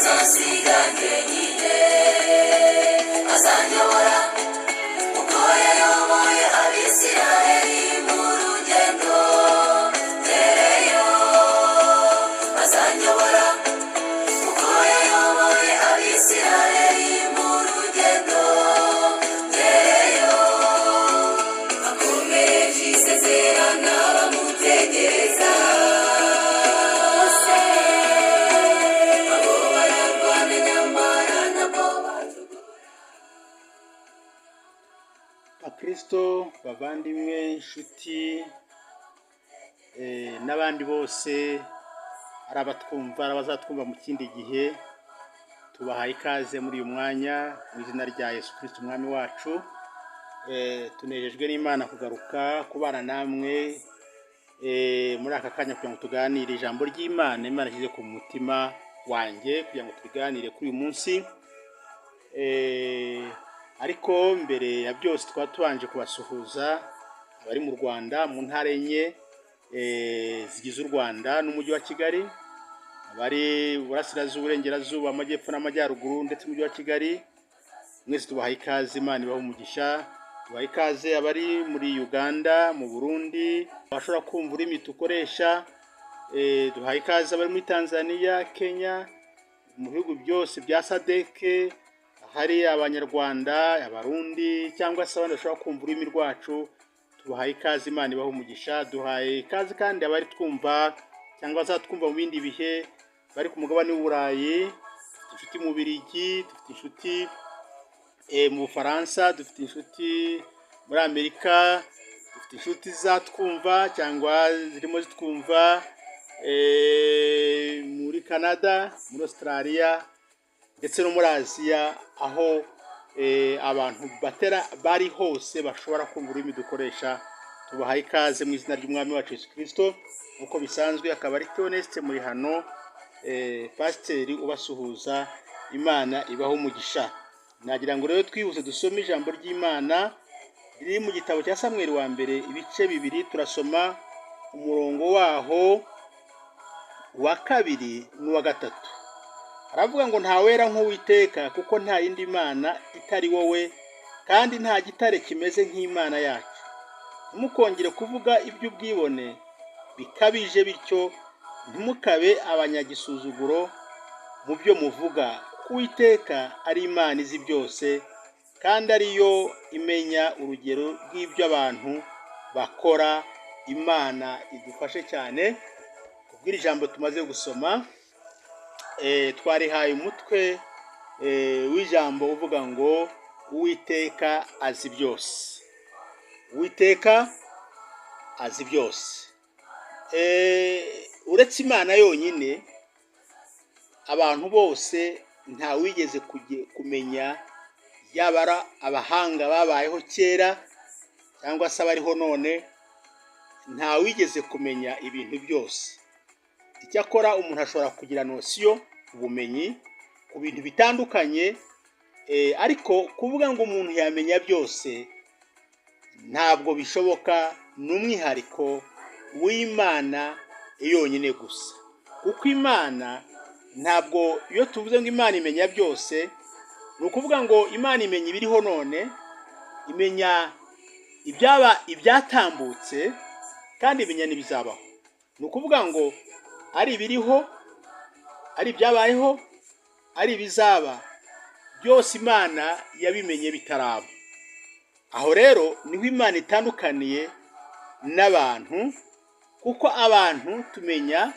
Ntazansiga njyenyine, azanyobora uko yayoboye Abisirayeli mu rugendo ngereyo. Azanyobora uko yayoboye Abisirayeli mu rugendo ngereyo. Akomereje isezerano abamutegereza bose. Abo bararwana nyamara ntabwo bacogora. Bakristo bavandimwe, inshuti n'abandi bose, ari abatwumva, ari abazatwumva mu kindi gihe, tubahaye ikaze muri uyu mwanya mu izina rya Yesu Kristo Umwami wacu. Tunejejwe n'Imana kugaruka kubana namwe muri aka kanya kugira ngo tuganire ijambo ry'Imana Imana ishyize ku mutima wanjye kugira ngo tubiganire kuri uyu munsi. Ariko mbere ya byose twaba tubanje kubasuhuza abari mu Rwanda mu ntara enye zigize u Rwanda n'umujyi wa Kigali, abari Iburasirazuba, Uburengerazuba, Amajyepfo n'Amajyaruguru ndetse n'umujyi wa Kigali. Mwese tubahaye ikaze, Imana ibahe umugisha. Tubahaye ikaze abari muri Uganda, mu Burundi, bashobora kumva ururimi dukoresha. Duhaye ikaze abari muri Tanzania, Kenya, mu bihugu byose bya SADC hari Abanyarwanda, Abarundi cyangwa se abandi bashobora kumva ururimi rwacu. Tubahaye ikaze, Imana ibahe umugisha. Duhaye ikaze kandi abari twumva cyangwa bazatwumva mu bindi bihe bari ku mugabane w'Uburayi. Dufite inshuti mu Bubiligi, dufite inshuti mu Bufaransa, dufite inshuti muri Amerika, dufite inshuti zizatwumva cyangwa zirimo zitwumva muri Canada, muri Australia ndetse no muri Aziya, aho abantu batera bari hose bashobora kumva ururimi dukoresha. Tubahaye ikaze mu izina ry'Umwami wacu Yesu Kristo. Nk'uko bisanzwe, akaba ari Theoneste muri hano, pasiteri ubasuhuza. Imana ibaho umugisha. Nagira ngo rero twihuse dusome ijambo ry'Imana riri mu gitabo cya Samweli wa mbere, ibice 2, turasoma umurongo waho wa kabiri n'uwa gatatu. Aravuga ngo: "Ntawera nk'Uwiteka, kuko nta yindi mana itari wowe, kandi nta gitare kimeze nk'Imana yacu. Ntimukongere kuvuga iby'ubwibone bikabije bityo, ntimukabe abanyagisuzuguro mu byo muvuga, kuko Uwiteka ari Imana izi byose, kandi ariyo imenya urugero rw'ibyo abantu bakora." Imana idufashe cyane kubw'iri jambo tumaze gusoma. Twarihaye umutwe w'ijambo uvuga ngo: "Uwiteka azi byose." Uwiteka azi byose. Uretse Imana yonyine, abantu bose ntawigeze kumenya, yaba ari abahanga babayeho kera cyangwa se abariho none, ntawigeze kumenya ibintu byose. Icyakora umuntu ashobora kugira notion, ubumenyi ku bintu bitandukanye, ariko kuvuga ngo umuntu yamenya byose ntabwo bishoboka. Ni umwihariko w'Imana yonyine gusa, kuko Imana ntabwo, iyo tuvuze ngo Imana imenya byose, ni ukuvuga ngo Imana imenya ibiriho none, imenya ibyaba, ibyatambutse, kandi imenya n'ibizabaho. Ni ukuvuga ngo ari ibiriho, ari ibyabayeho, ari ibizaba, byose Imana yabimenye bitaraba. Aho rero niho Imana itandukaniye n'abantu, kuko abantu tumenya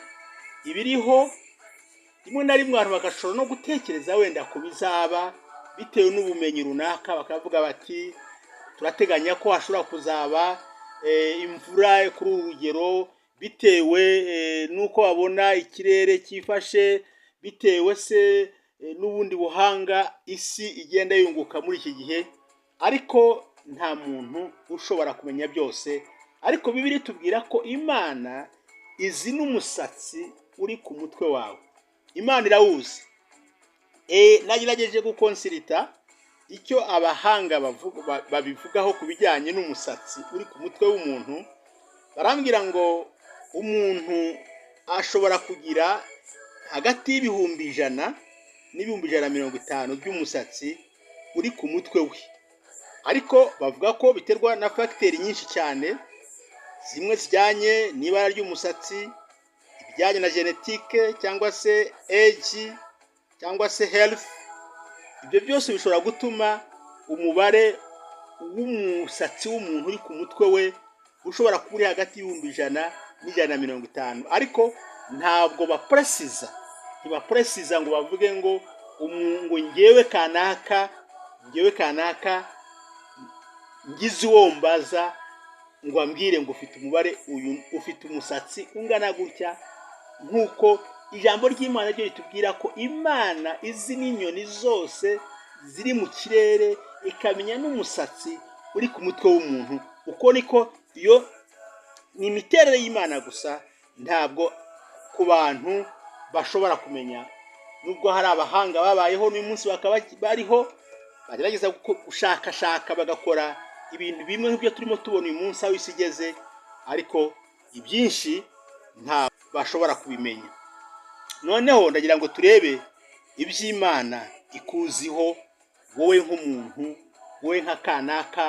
ibiriho, rimwe na rimwe abantu bagashobora no gutekereza wenda ku bizaba bitewe n'ubumenyi runaka, bakavuga bati: "Turateganya ko hashobora kuzaba imvura kuri uru rugero," bitewe n'uko babona ikirere cyifashe, bitewe se n'ubundi buhanga isi igenda yunguka muri iki gihe. Ariko nta muntu ushobora kumenya byose. Ariko Bibiliya itubwira ko Imana izi n'umusatsi uri ku mutwe wawe, Imana irawuzi. Nagerageje guconsulta icyo abahanga babivugaho ku bijyanye n'umusatsi uri ku mutwe w'umuntu. Barambwira ngo umuntu ashobora kugira hagati y'100,000 n'ibihumbi 150 by'umusatsi uri ku mutwe we. Ariko bavuga ko biterwa na facteur nyinshi cyane, zimwe zijyanye n'ibara ry'umusatsi, ibijyanye na génétique cyangwa se age cyangwa se health. Ibyo byose bishobora gutuma umubare w'umusatsi w'umuntu uri ku mutwe we ushobora kuba uri hagati y'ibihumbi 100 n'ijana na mirongo itanu. Ariko ntabwo baprécisa, ntibaprécisa ngo bavuge ngo ngo ngewe kanaka ngize uwo mbaza ngo ambwire ngo ufite umubare uyu, ufite umusatsi ungana gutya, nk'uko ijambo ry'Imana ryo ritubwira ko Imana izi n'inyoni zose ziri mu kirere, ikamenya n'umusatsi uri ku mutwe w'umuntu. Uko niko, iyo ni imiterere y'Imana gusa, ntabwo ku bantu bashobora kumenya, nubwo hari abahanga babayeho n'uyu munsi bakaba bariho bagerageza gushakashaka, bagakora ibintu bimwe nk'ibyo turimo tubona uyu munsi aho isi igeze, ariko ibyinshi nta bashobora kubimenya. Noneho ndagira ngo turebe iby'Imana ikuziho wowe nk'umuntu, wowe nka kanaka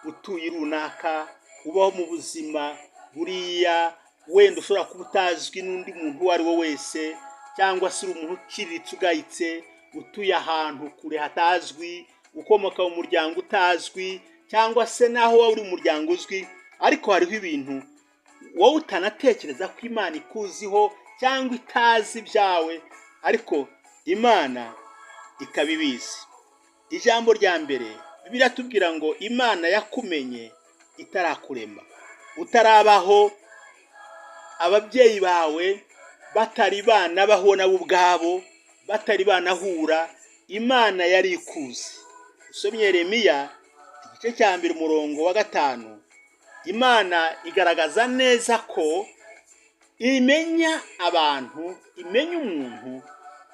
utuye runaka, ubaho mu buzima buriya wenda ushobora kuba utazwi n'undi muntu uwo ari we wese, cyangwa se uri umuntu uciriritse, ugayitse, utuye ahantu kure hatazwi, ukomoka mu muryango utazwi, cyangwa se naho waba uri mu muryango uzwi, ariko hariho ibintu wowe utanatekereza ko Imana ikuziho cyangwa itazi ibyawe, ariko Imana ikaba ibizi. Ijambo rya mbere, Bibiliya iratubwira ngo Imana yakumenye itarakurema, utarabaho, ababyeyi bawe batari banabaho, nabo ubwabo batari banahura, Imana yari ikuzi. Usomye Yeremiya igice cya 1 umurongo wa 5, Imana igaragaza neza ko imenya abantu, imenya umuntu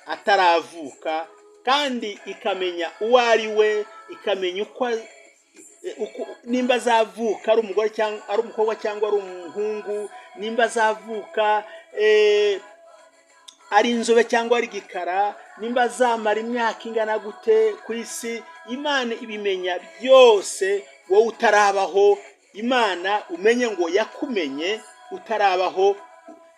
ataravuka, kandi ikamenya uwo ari we, ikamenya uko nimba azavuka ari umugore cyangwa ari umukobwa cyangwa ari umuhungu, nimba azavuka ari inzobe cyangwa ari igikara, nimba azamara imyaka ingana gute ku isi. Imana ibimenya byose wowe utarabaho. Imana, umenye ngo yakumenye utarabaho,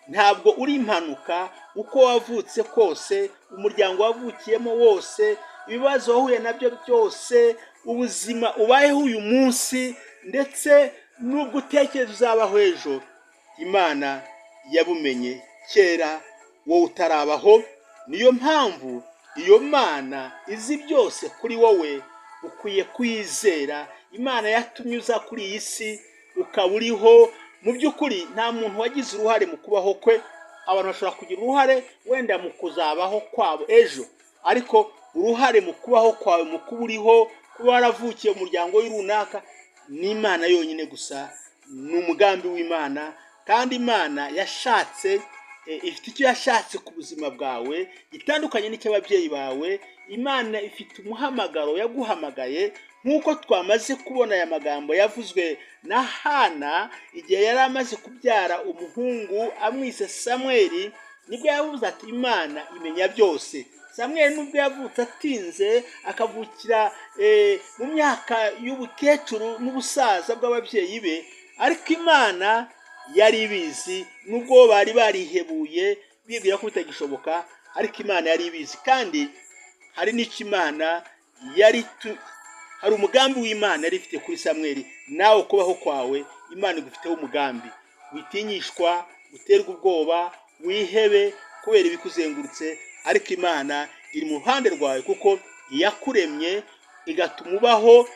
ntabwo uri impanuka. Uko wavutse kose, umuryango wavukiyemo wose, ibibazo wahuye nabyo byose, ubuzima ubayeho uyu munsi, ndetse n'ubwo utekereza uzabaho ejo, Imana yabumenye kera wowe utarabaho. Niyo mpamvu iyo Mana izi byose kuri wowe, ukwiye kwizera Imana yatumye uza kuri iyi si ukaba uriho. Mu by'ukuri nta muntu wagize uruhare mu kubaho kwe. Abantu bashobora kugira uruhare wenda mu kuzabaho kwabo ejo, ariko uruhare mu kubaho kwawe, mu kuba uriho, kuba waravukiye mu muryango runaka, ni Imana yonyine gusa, ni umugambi w'Imana. Kandi Imana yashatse, ifite icyo yashatse ku buzima bwawe gitandukanye n'icy'ababyeyi bawe. Imana ifite umuhamagaro yaguhamagaye, nk'uko twamaze kubona aya magambo yavuzwe na Hana igihe yari amaze kubyara umuhungu amwise Samweli. Nibwo yavuze ati: "Imana imenya byose." Samweli, nubwo yavutse atinze, akavukira mu myaka y'ubukecuru n'ubusaza bw'ababyeyi be, ariko Imana yari ibizi. Nubwo bari barihebuye bibwira ko bitagishoboka, ariko Imana yari ibizi. Kandi hari n'icyo Imana yari hari umugambi w'Imana yari ifite kuri Samweli. Nawe kubaho kwawe, Imana igufiteho umugambi. Witinyishwa, uterwa ubwoba, wihebe kubera ibikuzengurutse, ariko Imana iri mu ruhande rwawe, kuko iyakuremye igatuma ubaho,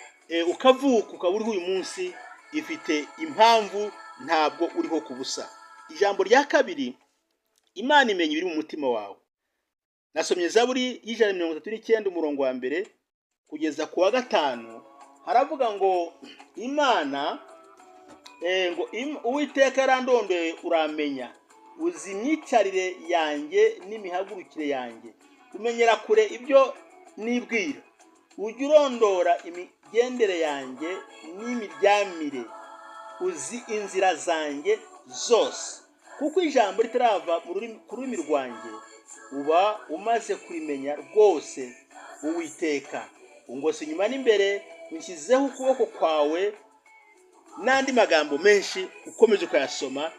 ukavuka, ukaba uriho uyu munsi, ifite impamvu, ntabwo uriho ku busa. Ijambo rya kabiri, Imana imenya ibiri mu mutima wawe. Nasomye Zaburi y'139 umurongo wa 1 kugeza ku wa 5. Haravuga ngo Imana ngo: "Uwiteka yarandondoye uramenya, uzi imyicarire yanjye n'imihagurukire yanjye, umenyera kure ibyo nibwira. Ujya urondora imigendere yanjye n'imiryamire, uzi inzira zanjye zose. Kuko ijambo ritarava ku rurimi rwanjye." Uba umaze kurimenya rwose, Uwiteka. Ungose inyuma n'imbere, unshyizeho ukuboko kwawe. N'andi magambo menshi ukomeje ukayasoma.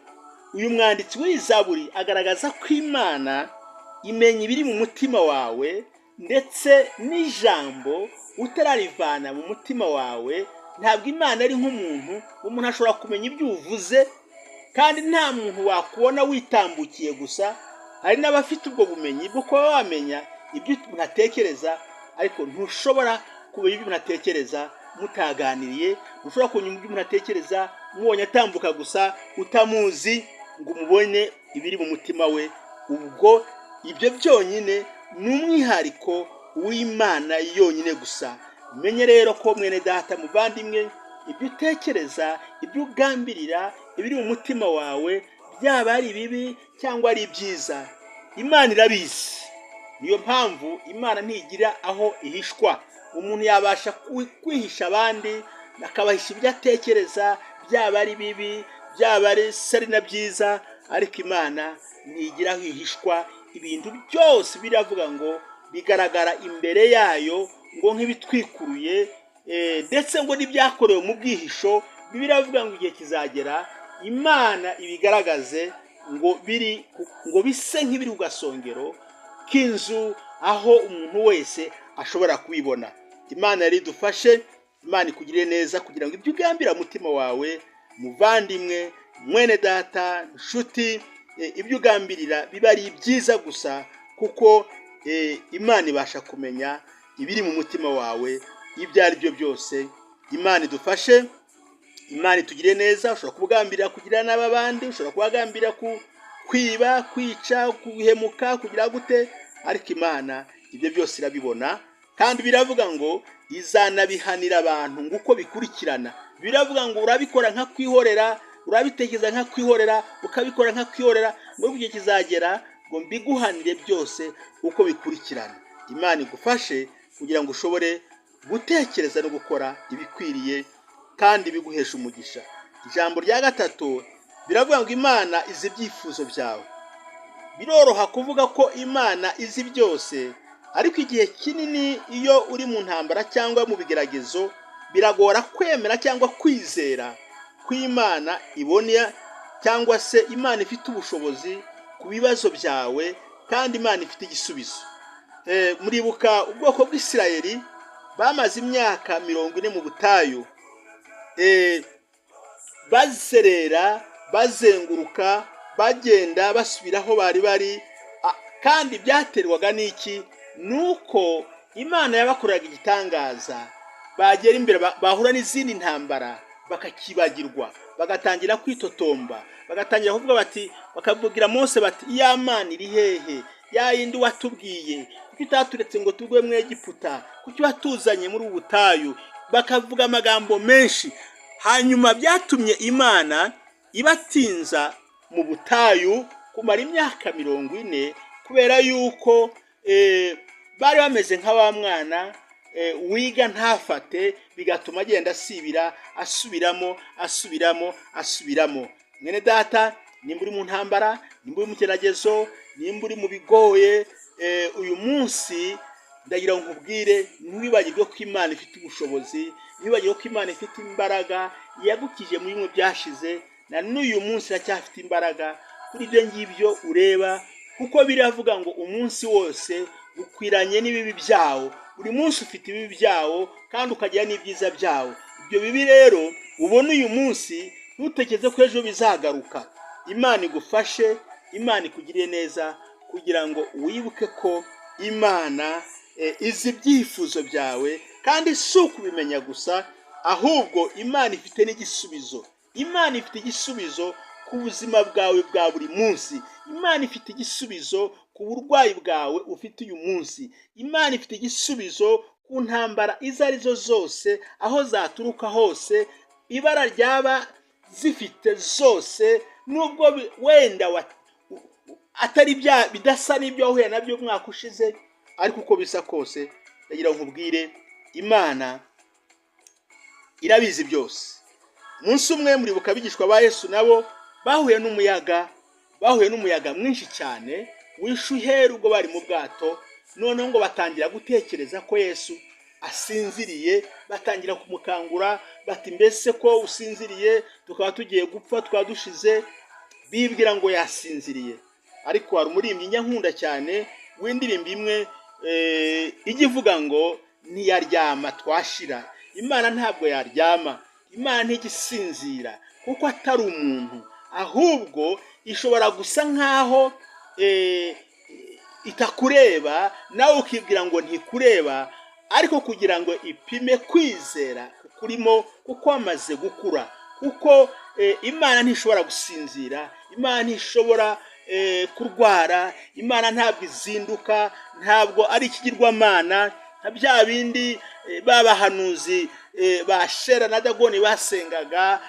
Uyu mwanditsi w'iyi zaburi agaragaza ko Imana imenya ibiri mu mutima wawe, ndetse n'ijambo utararivana mu mutima wawe. Ntabwo Imana ari nk'umuntu. Umuntu ashobora kumenya ibyo uvuze, kandi nta muntu wakubona witambukiye gusa. Hari n'abafite ubwo bumenyi bwo kuba wamenya ibyo umuntu atekereza, ariko ntushobora kumenya ibyo umuntu atekereza mutaganiriye. Ntushobora kumenya ibyo umuntu atekereza mubonye atambuka gusa, utamuzi ngo umubone ibiri mu mutima we. Ubwo ibyo byonyine ni umwihariko w'Imana yonyine gusa. Umenye rero ko, mwene data muvandimwe, ibyo utekereza, ibyo ugambirira, ibiri mu mutima wawe, byaba ari bibi cyangwa ari byiza, Imana irabizi. Niyo mpamvu Imana ntigira aho ihishwa. Umuntu yabasha kwihisha abandi, akabahisha ibyo atekereza, byaba ari bibi, byaba ari seri na byiza, ariko Imana ntigira aho ihishwa. Ibintu byose biravuga ngo bigaragara imbere yayo ngo nk'ibitwikuruye, ndetse ngo n'ibyakorewe mu bwihisho, biravuga ngo igihe kizagera Imana ibigaragaze ngo biri ngo bise nk'ibiri ku gasongero k'inzu, aho umuntu wese ashobora kubibona. Imana yari idufashe, Imana ikugirire neza, kugira ngo ibyo ugambira umutima wawe, muvandimwe, mwene data, nshuti, ibyo ugambirira biba ari byiza gusa, kuko Imana ibasha kumenya ibiri mu mutima wawe ibyo ari byo byose. Imana idufashe, Imana itugirire neza. Ushobora kubugambirira kugira nabi abandi, ushobora kubagambirira ku kwiba, kwica, guhemuka, kugira gute, ariko Imana ibyo byose irabibona. Kandi biravuga ngo izanabihanira abantu ngo uko bikurikirana. Biravuga ngo urabikora nka kwihorera, urabitekereza nka kwihorera, ukabikora nka kwihorera, ngo igihe kizagera ngo mbiguhanire byose uko bikurikirana. Imana igufashe kugira ngo ushobore gutekereza no gukora ibikwiriye kandi biguhesha umugisha. Ijambo rya gatatu biravuga ngo Imana izi ibyifuzo byawe. Biroroha kuvuga ko Imana izi byose, ariko igihe kinini iyo uri mu ntambara cyangwa mu bigeragezo, biragora kwemera cyangwa kwizera ko Imana ibona, cyangwa se Imana ifite ubushobozi ku bibazo byawe, kandi Imana ifite igisubizo. Muribuka ubwoko bw'Isirayeli bamaze imyaka 40 mu butayu, bazerera, bazenguruka, bagenda basubira aho bari bari. Kandi byaterwaga n'iki? Nuko Imana yabakoreraga igitangaza, bagera imbere bahura n'izindi ntambara bakakibagirwa, bagatangira kwitotomba, bagatangira kuvuga bati, bakabwira Mose bati: "Ya Mana iri hehe, ya yindi watubwiye? Kuki utaturetse ngo tugwe mu Egiputa? Kuki watuzanye muri ubu butayu?" Bakavuga amagambo menshi. Hanyuma byatumye Imana ibatinza mu butayu kumara imyaka 40, kubera yuko bari bameze nka wa mwana wiga ntafate, bigatuma agenda asibira, asubiramo, asubiramo, asubiramo. Mwene data, nimba uri mu ntambara, nimba uri mu kigeragezo, nimba uri mu bigoye uyu munsi, ndagira ngo nkubwire: ntiwibagirwe ko Imana ifite ubushobozi, ntiwibagirwe ko Imana ifite imbaraga. Yagukije muri bimwe byashize, na n'uyu munsi iracyafite imbaraga kuri ibyo ngibyo ureba, kuko biravuga ngo umunsi wose ukwiranye n'ibibi byawo. Buri munsi ufite ibibi byawo kandi ukagira n'ibyiza byawo. Ibyo bibi rero ubona uyu munsi, ntutekereze ko ejo bizagaruka. Imana igufashe, Imana ikugirire neza, kugira ngo wibuke ko Imana izi ibyifuzo byawe. Kandi si ukubimenya gusa, ahubwo Imana ifite n'igisubizo. Imana ifite igisubizo ku buzima bwawe bwa buri munsi. Imana ifite igisubizo ku burwayi bwawe ufite uyu munsi. Imana ifite igisubizo ku ntambara izo arizo zose, aho zaturuka hose, ibara ryaba zifite zose, nubwo wenda atari bya bidasa n'ibyo wahuye nabyo umwaka ushize. Ariko uko bisa kose, ndagira ngo nkubwire: Imana irabizi byose. Umunsi umwe, muribuka abigishwa ba Yesu nabo bahuye n'umuyaga, bahuye n'umuyaga mwinshi cyane. w'ishuheri ubwo bari mu bwato. Noneho ngo batangira gutekereza ko Yesu asinziriye, batangira kumukangura bati: "Mbese ko usinziriye, tukaba tugiye gupfa, tukaba dushize?" Bibwira ngo yasinziriye. Ariko hari umuririmbyi njya nkunda cyane w'indirimbo imwe ijya ivuga ngo: "Ntiyaryama twashira." Imana ntabwo yaryama, Imana ntigisinzira kuko atari umuntu, ahubwo ishobora gusa nkaho itakureba, nawe ukibwira ngo ntikureba, ariko kugira ngo ipime kwizera kukurimo, kuko wamaze gukura, kuko Imana ntishobora gusinzira, Imana ntishobora kurwara, Imana ntabwo izinduka, ntabwo ari ikigirwamana nka bya bindi b'abahanuzi ba Shera na Dagoni basengaga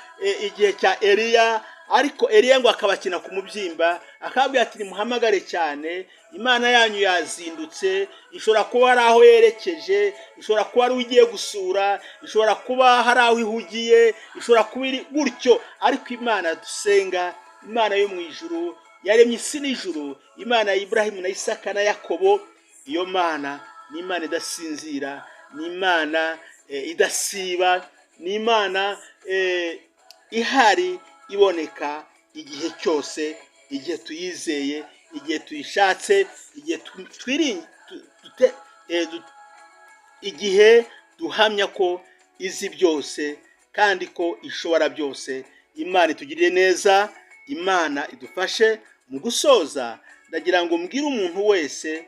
igihe cya Eliya. Ariko Eliya ngo akabakina ku mubyimba, akabwira ati: "Nimuhamagare cyane, Imana yanyu yazindutse. Ishobora kuba hari aho yerekeje, ishobora kuba ari ugiye gusura, ishobora kuba hari aho ihugiye, ishobora kuba iri gutyo." Ariko Imana dusenga, Imana yo mu ijuru yaremye isi n'ijuru, Imana ya Iburahimu na Isaka na Yakobo, iyo Mana ni Imana idasinzira, ni Imana idasiba, ni Imana ihari, iboneka igihe cyose, igihe tuyizeye, igihe tuyishatse, igihe igihe duhamya ko izi byose kandi ko ishobora byose. Imana itugirire neza, Imana idufashe. Mu gusoza, ndagira ngo mbwire umuntu wese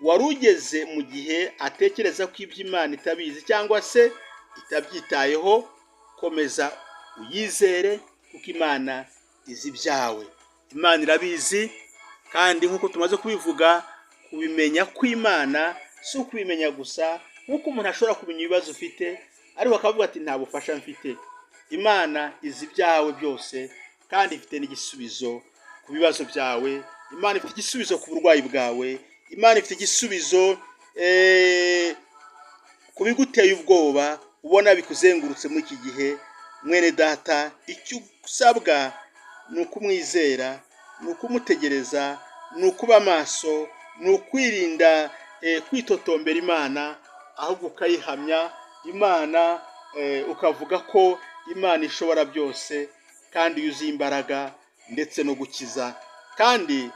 wari ugeze mu gihe atekereza ko ibyo Imana itabizi cyangwa se itabyitayeho: komeza uyizere, kuko Imana izi ibyawe, Imana irabizi. Kandi nk'uko tumaze kubivuga, kubimenya kw'Imana si ukubimenya gusa nk'uko umuntu ashobora kumenya ibibazo ufite, ariko akavuga ati: "Nta bufasha mfite." Imana izi ibyawe byose kandi ifite n'igisubizo ku bibazo byawe. Imana ifite igisubizo ku burwayi bwawe, Imana ifite igisubizo ku biguteye ubwoba ubona bikuzengurutse muri iki gihe. Mwene data, icyo usabwa ni ukumwizera, ni ukumutegereza, ni ukuba maso, ni ukwirinda kwitotombera Imana, ahubwo ukayihamya Imana, ukavuga ko Imana ishobora byose kandi yuzuye imbaraga ndetse no gukiza. Kandi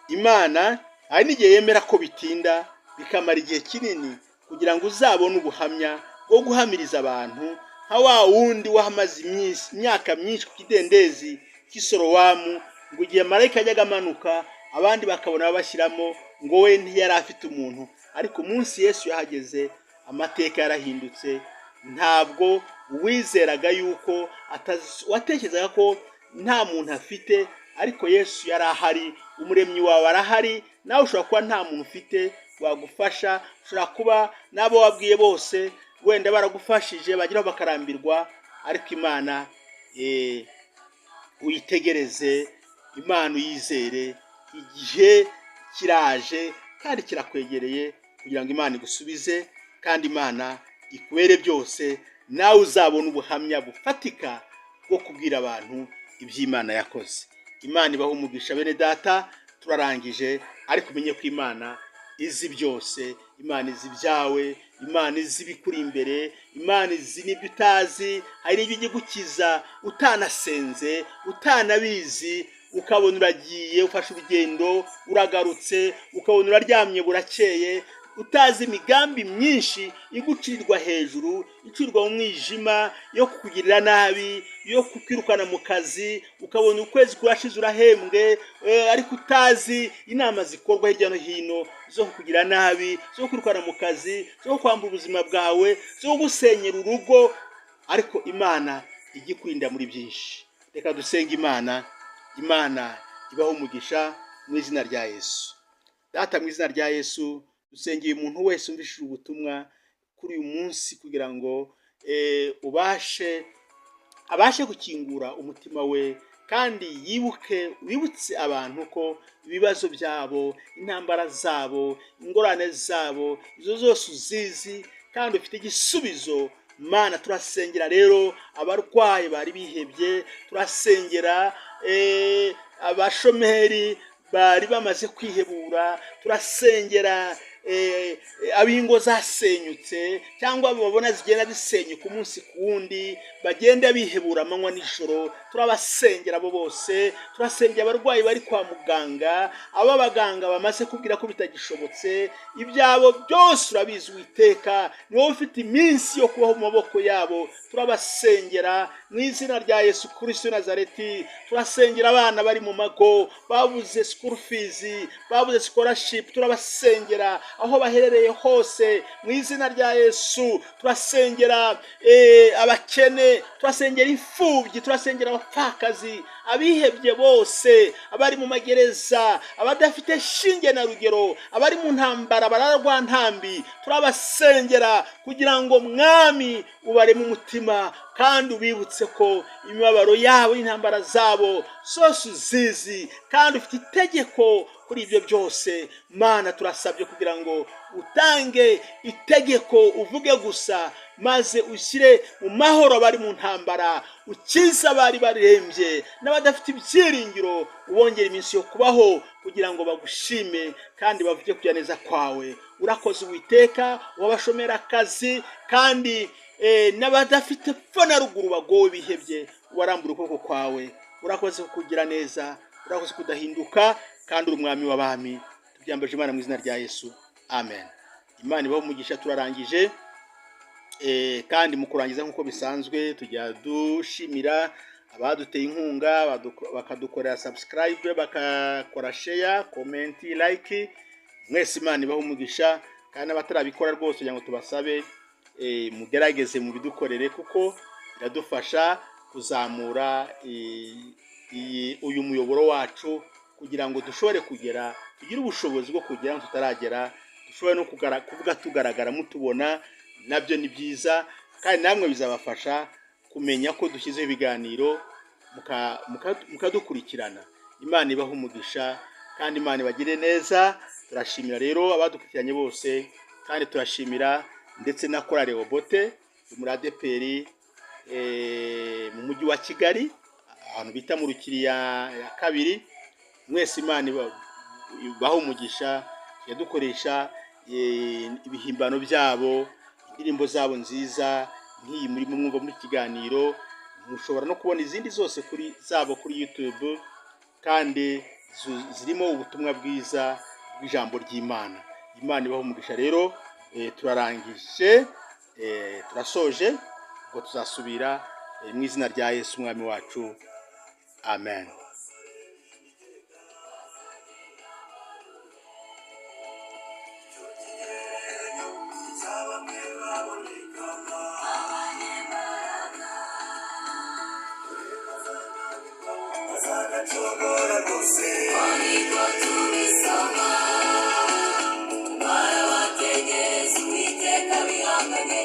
Imana hari n'igihe yemera ko bitinda, bikamara igihe kinini, kugira ngo uzabone ubuhamya bwo guhamiriza abantu, nka wa wundi wahamaze imyaka myinshi ku kidendezi cy'Isorowamu, ngo igihe marayika yajyaga amanuka abandi bakabona babashyiramo, ngo we ntiyari afite umuntu. Ariko umunsi Yesu yahageze, amateka yarahindutse. Ntabwo wizeraga yuko watekerezaga ko nta muntu afite, ariko Yesu yari ahari, Umuremyi wawe arahari. Nawe ushobora kuba nta muntu ufite wagufasha, ushobora kuba n'abo wabwiye bose wenda baragufashije, bageraho bakarambirwa, ariko Imana uyitegereze, Imana uyizere. Igihe kiraje kandi kirakwegereye kugira ngo Imana igusubize kandi Imana ikubere byose, nawe uzabona ubuhamya bufatika bwo kubwira abantu iby'Imana yakoze. Imana ibaha umugisha, bene data. Turarangije, ariko umenye ko Imana izi byose. Imana izi ibyawe, Imana izi ibikuri imbere, Imana izi n'ibyo utazi. Hari n'ibyo ijya igukiza utanasenze, utanabizi, ukabona uragiye, ufashe urugendo, uragarutse, ukabona uraryamye burakeye, utazi imigambi myinshi igucirirwa hejuru, icirwa mu mwijima, yo kukugirira nabi, yo kukwirukana mu kazi, ukabona ukwezi kurashize urahembwe, ariko utazi inama zikorwa hirya no hino zo kukugira nabi, zo kwirukana mu kazi, zo kwambura ubuzima bwawe, zo gusenyera urugo. Ariko Imana ijya ikurinda muri byinshi. Reka dusenge Imana. Imana ibaho umugisha mu izina rya Yesu. Data, mu izina rya Yesu, dusengeye umuntu wese umvishije ubutumwa kuri uyu munsi, kugira ngo ubashe abashe gukingura umutima we, kandi yibuke, wibutse abantu ko ibibazo byabo, intambara zabo, ingorane zabo, izo zose uzizi kandi ufite igisubizo. Mana, turasengera rero abarwayi bari bihebye, turasengera abashomeri. bari bamaze kwihebura. Turasengera ab'ingo zasenyutse cyangwa babona zigenda zisenyuka umunsi ku wundi, bagenda bihebura amanywa nijoro. Turabasengera abo bose. Turasengera abarwayi bari kwa muganga, abo abaganga bamaze kubwira ko bitagishobotse. Ibyabo byose urabizi Uwiteka, ni wowe ufite iminsi yo kubaho mu maboko yabo. Turabasengera mu izina rya Yesu Kristo Nazareti. Turasengera abana bari mu mago babuze school fees, babuze scholarship. Turabasengera aho baherereye hose mu izina rya Yesu. Turasengera abakene, turasengera imfubyi, turasengera abapfakazi, abihebye bose, abari mu magereza, abadafite shinge na rugero, abari mu ntambara bararwa ntambi. Turabasengera kugira ngo, Mwami, ubareme umutima kandi ubibutse ko imibabaro yabo n'intambara zabo zose uzizi kandi ufite itegeko kuri ibyo byose. Mana, turasabye kugira ngo utange itegeko, uvuge gusa, maze ushyire mu mahoro abari mu ntambara, ukize abari barembye n'abadafite ibyiringiro, ubongere iminsi yo kubaho kugira ngo bagushime kandi bavuge kugira neza kwawe. Urakoze Uwiteka, wabashomera akazi kandi n'abadafite pfo na ruguru bagowe bihebye, warambura ukuboko kwawe. Urakoze kugira neza, urakoze kudahinduka kandi uri umwami w'abami. Tubyambaje Imana mu izina rya Yesu, amen. Imana ibahe umugisha. Turarangije. Kandi mu kurangiza, nk'uko bisanzwe, tujya dushimira abaduteye inkunga, bakadukorera subscribe, bakakora share, comment, like. Mwese Imana ibahe umugisha. Kandi n'abatarabikora rwose, kugira ngo tubasabe, mugerageze mubidukorere kuko biradufasha kuzamura uyu muyoboro wacu kugira ngo dushobore kugera, tugire ubushobozi bwo kugera aho tutaragera, dushobore no kuvuga tugaragara mutubona. Nabyo ni byiza kandi namwe bizabafasha kumenya ko dushyizeho ibiganiro mukadukurikirana. Imana ibahe umugisha kandi Imana ibagire neza. Turashimira rero abadukurikiranye bose kandi turashimira ndetse na Korali Obote yo muri ADEPR mu mujyi wa Kigali, ahantu bita mu Rukiri ya kabiri. Mwese Imana ibahe umugisha. Tujya dukoresha ibihimbano byabo, indirimbo zabo nziza nk'iyi murimo mwumva muri kiganiro. Mushobora no kubona izindi zose kuri zabo kuri YouTube kandi zirimo ubutumwa bwiza bw'ijambo ry'Imana. Imana ibahe umugisha rero. Turarangije, turasoje, ubwo tuzasubira mu izina rya Yesu umwami wacu, amen. Bazagacogora rwose. Niko tubisoma, barabategereza Uwiteka bihanganye.